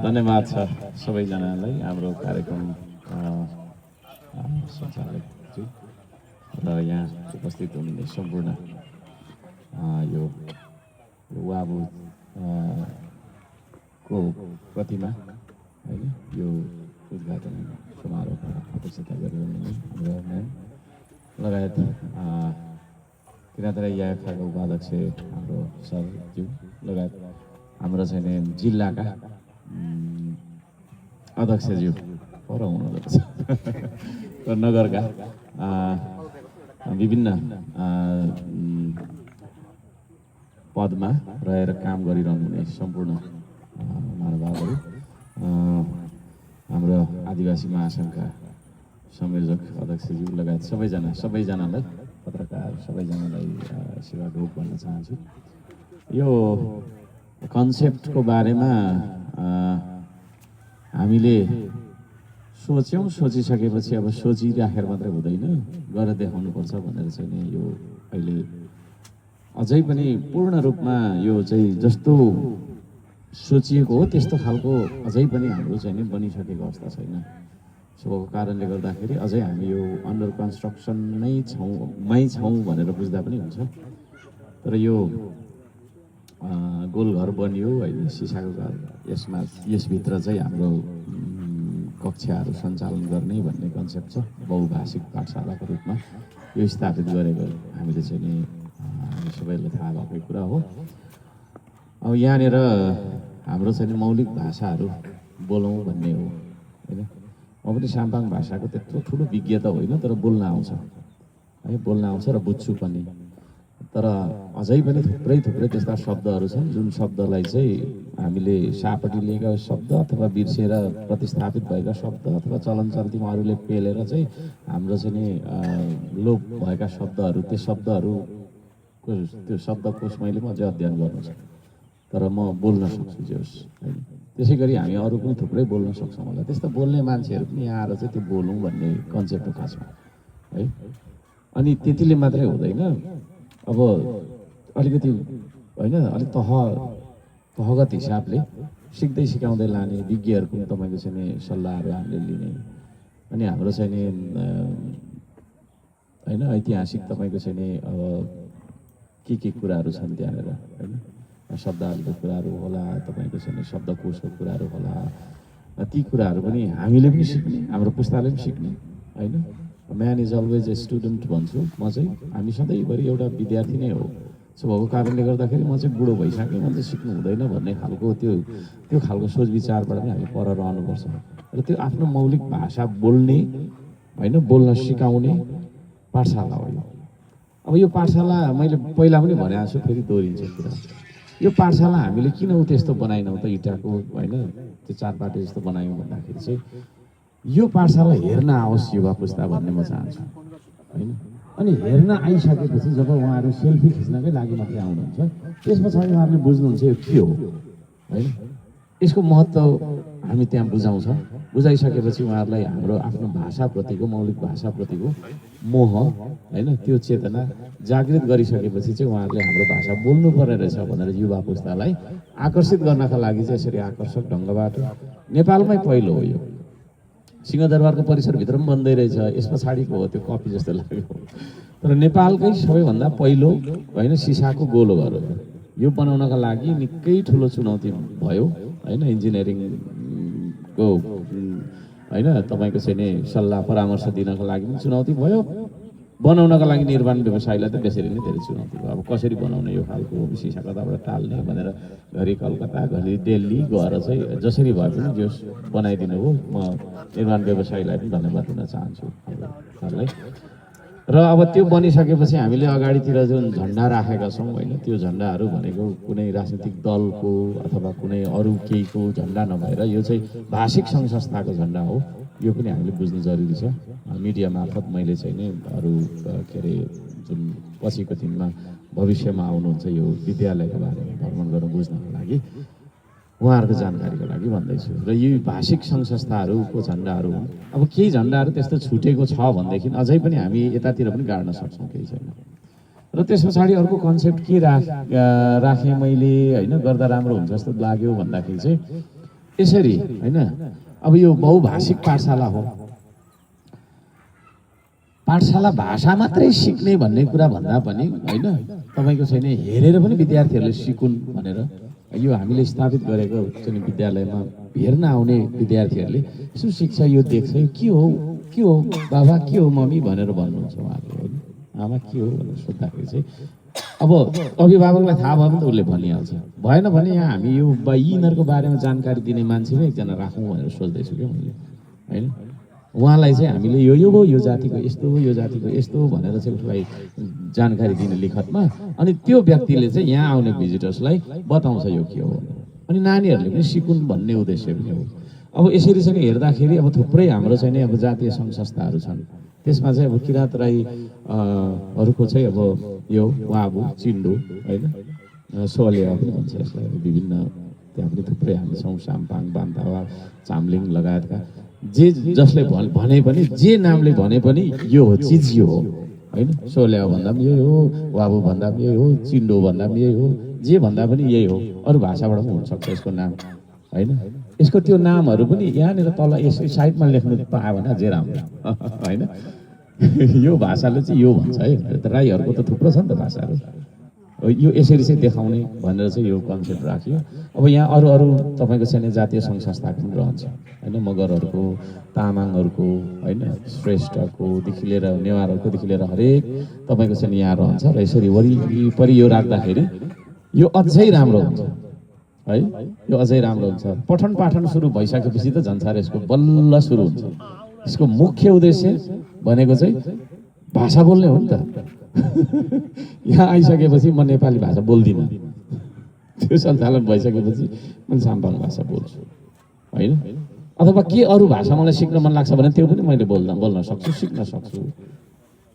धन्यवाद छ सबैजनालाई हाम्रो कार्यक्रम सञ्चालकज्यू र यहाँ उपस्थित हुनुहुने सम्पूर्ण यो वाबु को प्रतिमा होइन यो उद्घाटन समारोहमा अध्यक्षता गरिरहनुहुने हाम्रो म्याम लगायत किराँतराई याएफका उपाध्यक्ष हाम्रो सरज्यू लगायत हाम्रो चाहिँ जिल्लाका अध्यक्षज्यू पर हुनुहुन्छ र नगरका विभिन्न पदमा रहेर काम गरिरहनुहुने सम्पूर्ण महानुभावहरू, हाम्रो आदिवासी महासङ्घका संयोजक अध्यक्षज्यू लगायत सबैजनालाई पत्रकार सबैजनालाई सेवा ढोक भन्न चाहन्छु। यो कन्सेप्टको बारेमा हामीले सोचिसकेपछि अब सोचिराखेर मात्रै हुँदैन, गरेर देखाउनुपर्छ भनेर चाहिँ नि यो अहिले अझै पनि पूर्ण रूपमा यो चाहिँ जस्तो सोचिएको हो त्यस्तो खालको अझै पनि हाम्रो चाहिँ नि बनिसकेको अवस्था छैन। सो कारणले गर्दाखेरि अझै हामी यो अन्डर कन्स्ट्रक्सन नै छौँ भनेर बुझ्दा पनि हुन्छ। तर यो गोलघर बनियो होइन, सिसाको घर, यसभित्र चाहिँ हाम्रो कक्षाहरू सञ्चालन गर्ने भन्ने कन्सेप्ट छ। बहुभाषिक पाठशालाको रूपमा यो स्थापित गरेको हामीले चाहिँ नि हामी सबैलाई थाहा भएकै कुरा हो। अब यहाँनिर हाम्रो चाहिँ मौलिक भाषाहरू बोलौँ भन्ने हो होइन। म पनि साम्पाङ भाषाको त्यत्रो ठुलो विज्ञ त होइन, तर बोल्न आउँछ है, बोल्न आउँछ र बुझ्छु पनि। तर अझै पनि थुप्रै त्यस्ता शब्दहरू छन् जुन शब्दलाई चाहिँ हामीले सापट्टि लिएका शब्द अथवा बिर्सेर प्रतिस्थापित भएका शब्द अथवा चलन चल्तीमा अरूले पेलेर चाहिँ हाम्रो चाहिँ नि लोप भएका शब्दहरू, त्यो शब्दहरूको त्यो शब्दकोश मैले अझै अध्ययन गर्नु छ। तर म बोल्न सक्छु जे होस् होइन। त्यसै गरी हामी अरू पनि थुप्रै बोल्न सक्छौँ होला। त्यस्तो बोल्ने मान्छेहरू पनि यहाँ आएर चाहिँ त्यो बोलौँ भन्ने कन्सेप्ट हो खासमा है। अनि त्यतिले मात्रै हुँदैन, अब अलिकति होइन, अलिक तहगत हिसाबले सिक्दै सिकाउँदै लाने, विज्ञहरूको तपाईँको चाहिँ नि सल्लाहहरू हामीले लिने। अनि हाम्रो चाहिँ नि होइन ऐतिहासिक तपाईँको चाहिँ नि अब के कुराहरू छन् त्यहाँनिर होइन, शब्दावलीको कुराहरू होला, तपाईँको चाहिँ शब्दकोशको कुराहरू होला, ती कुराहरू पनि हामीले पनि सिक्ने, हाम्रो पुस्ताले पनि सिक्ने होइन। Man is always A student भन्छु म चाहिँ। हामी सधैँभरि एउटा विद्यार्थी नै हो। सो भएको कारणले गर्दाखेरि म चाहिँ बुढो भइसकेँ, म चाहिँ सिक्नु हुँदैन भन्ने खालको त्यो खालको सोच विचारबाट पनि हामी पर रहनुपर्छ। र त्यो आफ्नो मौलिक भाषा बोल्ने होइन, बोल्न सिकाउने पाठशाला हो यो। अब यो पाठशाला मैले पहिला पनि भनेको छु, फेरि दोहोरिन्छ कुरा। यो पाठशाला हामीले किन त्यस्तो बनाएनौँ त, इँटाको होइन त्यो चारपाटे जस्तो बनायौँ भन्दाखेरि चाहिँ यो पाठशाला हेर्न आओस् युवा पुस्ता भन्ने म चाहन्छु होइन। अनि हेर्न आइसकेपछि जब उहाँहरू सेल्फी खिच्नकै लागि मात्रै आउनुहुन्छ, त्यस पछाडि उहाँहरूले बुझ्नुहुन्छ यो के हो होइन। यसको महत्त्व हामी त्यहाँ बुझाउँछौँ। बुझाइसकेपछि उहाँहरूलाई हाम्रो आफ्नो भाषाप्रतिको, मौलिक भाषाप्रतिको मोह होइन, त्यो चेतना जागृत गरिसकेपछि चाहिँ उहाँहरूले हाम्रो भाषा बोल्नु पर्ने रहेछ भनेर युवा पुस्तालाई आकर्षित गर्नका लागि चाहिँ यसरी आकर्षक ढङ्गबाट नेपालमै पहिलो हो यो। सिंहदरबारको परिसरभित्र पनि बन्दै रहेछ, यस पछाडिको हो त्यो कपी जस्तो लाग्यो। तर नेपालकै सबैभन्दा पहिलो होइन सिसाको गोलो घर हो यो। बनाउनका लागि निकै ठुलो चुनौती भयो होइन। इन्जिनियरिङको होइन तपाईँको चाहिँ नि सल्लाह परामर्श दिनको लागि पनि चुनौती भयो, बनाउनका लागि निर्माण व्यवसायलाई त त्यसरी नै धेरै चुनौती भयो। अब कसरी बनाउने यो खालको सिसा कताबाट टाल्ने भनेर घरि कलकत्ता घरि दिल्ली गएर चाहिँ जसरी भए पनि जो बनाइदिनु हो। म निर्माण व्यवसायलाई पनि धन्यवाद दिन चाहन्छु सरलाई। र अब त्यो बनिसकेपछि हामीले अगाडितिर जुन झन्डा राखेका छौँ होइन, त्यो झन्डाहरू भनेको कुनै राजनीतिक दलको अथवा कुनै अरू केहीको झन्डा नभएर यो चाहिँ भाषिक सङ्घ संस्थाको झन्डा हो। यो पनि हामीले बुझ्नु जरुरी छ। मिडिया मार्फत मैले चाहिँ नि अरू के अरे जुन पछिको दिनमा भविष्यमा आउनुहुन्छ यो विद्यालयको बारेमा भ्रमण गर्न बुझ्नको लागि उहाँहरूको जानकारीको लागि भन्दैछु। र यी भाषिक सङ्घ संस्थाहरूको झन्डाहरू हुन्। अब केही झन्डाहरू त्यस्तो छुटेको छ भनेदेखि अझै पनि हामी यतातिर पनि गाड्न सक्छौँ, केही छैन। र त्यस पछाडि अर्को कन्सेप्ट के राखेँ मैले होइन गर्दा राम्रो हुन्छ जस्तो लाग्यो भन्दाखेरि चाहिँ यसरी होइन अब यो बहुभाषिक पाठशाला हो, पाठशाला भाषा मात्रै सिक्ने भन्ने कुरा भन्दा पनि होइन तपाईँको छैन हेरेर पनि विद्यार्थीहरूले सिकुन् भनेर यो हामीले स्थापित गरेको चाहिँ विद्यालयमा हेर्न आउने विद्यार्थीहरूले यसो शिक्षा यो देख्छ के हो बाबा के हो मम्मी भनेर भन्नुहुन्छ उहाँले होइन आमा के हो भनेर सोद्धाखेरि चाहिँ अब अभिभावकलाई थाहा भयो भने त उसले भनिहाल्छ, भएन भने यहाँ हामी यो यिनीहरूको बारेमा जानकारी दिने मान्छे एकजना राखौँ भनेर सोच्दैछु क्या मैले होइन उहाँलाई चाहिँ हामीले यो हो यो जातिको यस्तो हो यो जातिको यस्तो हो भनेर चाहिँ उसलाई जानकारी दिने लिखतमा अनि त्यो व्यक्तिले चाहिँ यहाँ आउने भिजिटर्सलाई बताउँछ यो के हो अनि नानीहरूले पनि सिकुन् भन्ने उद्देश्य पनि हो। अब यसरी चाहिँ हेर्दाखेरि अब थुप्रै हाम्रो चाहिँ नि अब जातीय सङ्घ संस्थाहरू छन् त्यसमा चाहिँ अब किराँत राई हरूको चाहिँ अब यो वाबु चिन्डो होइन सोलेवा पनि भन्छ यसलाई विभिन्न त्यहाँ पनि थुप्रै हामी छौँ साम्पाङ बान्तावा चाम्लिङ लगायतका जे जसले भने पनि जे नामले भने पनि यो हो चिज यो हो होइन सोलेवा भन्दा पनि यही हो वाबु भन्दा पनि यही हो चिन्डो भन्दा पनि यही हो जे भन्दा पनि यही हो अरू भाषाबाट पनि हुनसक्छ यसको नाम होइन यसको त्यो नामहरू पनि यहाँनिर तल यसै साइडमा लेख्नु पायो भने अझै राम्रो होइन यो भाषाले चाहिँ यो भन्छ है राईहरूको त थुप्रो छ नि त भाषाहरू यो यसरी चाहिँ देखाउने भनेर चाहिँ यो कन्सेप्ट राख्यो। अब यहाँ अरू अरू तपाईँको चाहिँ जातीय सङ्घ संस्थाको पनि रहन्छ होइन मगरहरूको तामाङहरूको होइन श्रेष्ठकोदेखि लिएर नेवारहरूकोदेखि लिएर हरेक तपाईँको चाहिँ यहाँ रहन्छ र यसरी वरिपरि यो राख्दाखेरि यो अझै राम्रो हुन्छ है यो अझै राम्रो हुन्छ। पठन पाठन सुरु भइसकेपछि त झन्सार यसको बल्ल सुरु हुन्छ। यसको मुख्य उद्देश्य भनेको चाहिँ भाषा बोल्ने हो नि त यहाँ आइसकेपछि म नेपाली भाषा बोल्दिनँ त्यो सञ्चालन भइसकेपछि म साम्पाङ भाषा बोल्छु होइन अथवा के अरू भाषा मलाई सिक्न मन लाग्छ भने त्यो पनि मैले बोल्न सक्छु सिक्न सक्छु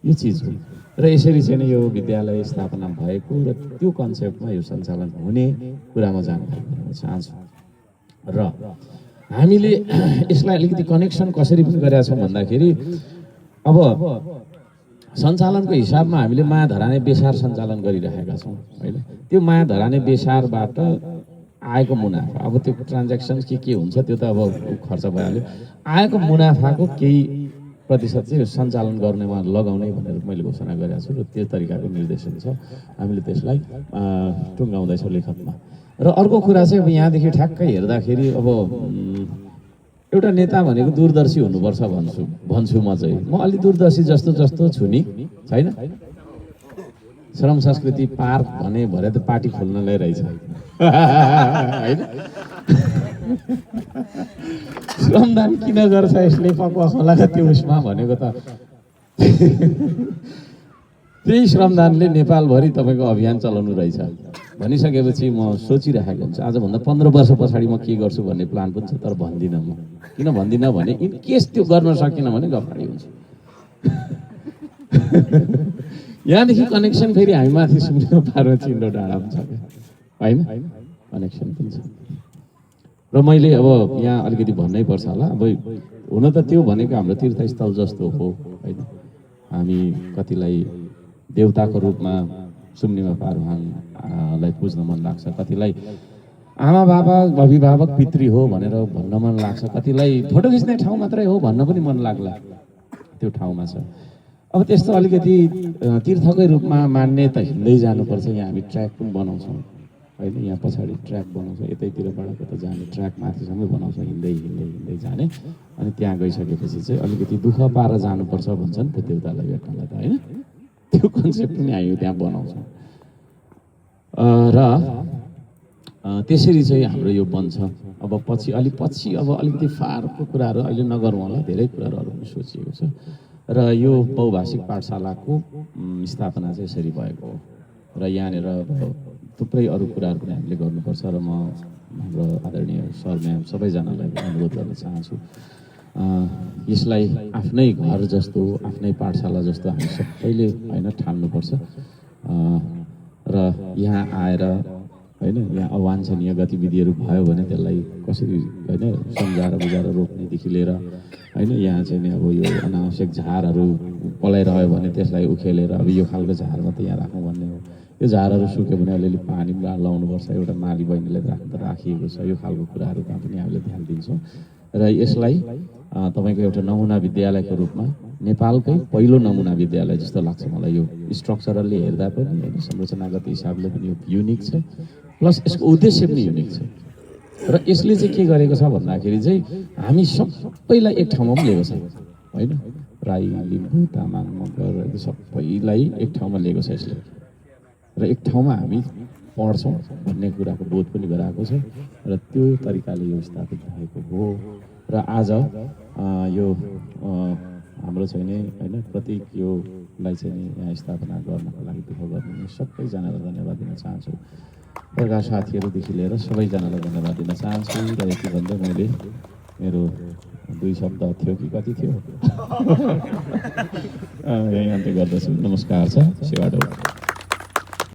यो चिज हो। र यसरी चाहिँ यो विद्यालय स्थापना भएको र त्यो कन्सेप्टमा यो सञ्चालन हुने कुरामा जानकारी गराउन चाहन्छु। र हामीले यसलाई अलिकति कनेक्सन कसरी पनि गरेका छौँ भन्दाखेरि अब सञ्चालनको हिसाबमा हामीले माया धराने बेसार सञ्चालन गरिरहेका छौँ होइन त्यो माया धराने बेसारबाट आएको मुनाफा अब त्यो ट्रान्ज्याक्सन के हुन्छ त्यो त अब खर्च भइहाल्यो आएको मुनाफाको केही प्रतिशत चाहिँ सञ्चालन गर्नेमा लगाउने भनेर मैले घोषणा गरेको छु र त्यो तरिकाको निर्देशन छ हामीले त्यसलाई टुङ्गाउँदैछौँ लेखनमा। र अर्को कुरा चाहिँ अब यहाँदेखि ठ्याक्कै हेर्दाखेरि अब एउटा नेता भनेको दूरदर्शी हुनुपर्छ भन्छु म चाहिँ म अलि दूरदर्शी जस्तो छु नि छैन श्रम संस्कृति पार्क भने भरे त पार्टी खोल्नलाई रहेछ होइन श्रमदान किन गर्छ यसले पक्वा खोलाका त्यो उसमा भनेको त त्यही श्रमदानले नेपालभरि तपाईँको अभियान चलाउनु रहेछ भनिसकेपछि म सोचिरहेको हुन्छ आजभन्दा 15 वर्ष पछाडि म के गर्छु भन्ने प्लान पनि छ तर भन्दिनँ म किन भन्दिनँ भने इन केस त्यो गर्न सकिनँ भने गफाडी हुन्छ यहाँदेखि कनेक्सन फेरि हामी माथि सुन्नु पारो चिन्डो डाँडा पनि छ होइन कनेक्सन पनि छ। र मैले अब यहाँ अलिकति भन्नै पर्छ होला अब हुन त त्यो भनेको हाम्रो तीर्थस्थल जस्तो हो होइन हामी कतिलाई देवताको रूपमा सुम्निमा पारूहाङलाई पुज्न मन लाग्छ कतिलाई आमा बाबा अभिभावक पितृ हो भनेर भन्न मन लाग्छ कतिलाई फोटो खिच्ने ठाउँ मात्रै हो भन्न पनि मन लाग्ला त्यो ठाउँमा छ। अब त्यस्तो अलिकति तीर्थकै रूपमा मान्ने त हिँड्दै जानुपर्छ यहाँ हामी ट्र्याक पनि बनाउँछौँ होइन यहाँ पछाडि ट्र्याक बनाउँछौँ यतैतिरबाट कता जाने ट्र्याक माथिसम्मै बनाउँछौँ हिँड्दै जाने अनि त्यहाँ गइसकेपछि चाहिँ अलिकति दुःख पाएर जानुपर्छ भन्छन् त्यो देवतालाई भेट्नलाई त होइन त्यो कन्सेप्ट पनि हामी त्यहाँ बनाउँछौँ र त्यसरी चाहिँ हाम्रो यो बन्छ। अब पछि अब अलिकति फारको कुराहरू अहिले नगरौँ होला धेरै कुराहरू पनि सोचिएको छ र यो बहुभाषिक पाठशालाको स्थापना चाहिँ यसरी भएको हो र यहाँनिर थुप्रै अरू कुराहरू पनि हामीले गर्नुपर्छ र म हाम्रो आदरणीय सर म्याम सबैजनालाई अनुरोध गर्न चाहन्छु यसलाई आफ्नै घर जस्तो आफ्नै पाठशाला जस्तो हामी सबैले होइन ठान्नुपर्छ र यहाँ आएर होइन यहाँ अवाञ्छनीय गतिविधिहरू भयो भने त्यसलाई कसरी होइन सम्झाएर बुझाएर रोक्नेदेखि लिएर होइन। यहाँ चाहिँ नि अब यो अनावश्यक झारहरू पलाइरह्यो भने त्यसलाई उखेलेर अब यो खालको झार मात्रै यहाँ राखौँ भन्ने हो। यो झारहरू सुक्यो भने अलिअलि पानी लाउनुपर्छ, एउटा नाली बहिनीले राखिएको छ। यो खालको कुराहरूमा पनि हामीले ध्यान दिन्छौँ र यसलाई तपाईँको एउटा नमुना विद्यालयको रूपमा नेपालकै पहिलो नमुना विद्यालय जस्तो लाग्छ मलाई। यो स्ट्रक्चरली हेर्दा पनि होइन, संरचनागत हिसाबले पनि यो युनिक छ, प्लस यसको उद्देश्य पनि युनिक छ। र यसले चाहिँ के गरेको छ भन्दाखेरि चाहिँ हामी सबैलाई एक ठाउँमा पनि लिएको छ होइन। राई, लिम्बू, तामाङ, मगर सबैलाई एक ठाउँमा लिएको छ यसले र एक ठाउँमा हामी पढ्छौँ भन्ने कुराको बोध पनि गराएको छ र त्यो तरिकाले यो स्थापित भएको हो। र आज यो हाम्रो चाहिँ नि होइन प्रतीक योलाई चाहिँ नि यहाँ स्थापना गर्नको लागि दुःख गर्नु सबैजनालाई धन्यवाद दिन चाहन्छु। प्रकाश साथीहरूदेखि लिएर सबैजनालाई धन्यवाद दिन चाहन्छु र यति भन्दै मैले मेरो 2 शब्द थियो कि कति थियो यही अन्त्य गर्दछु। नमस्कार छ, सेवा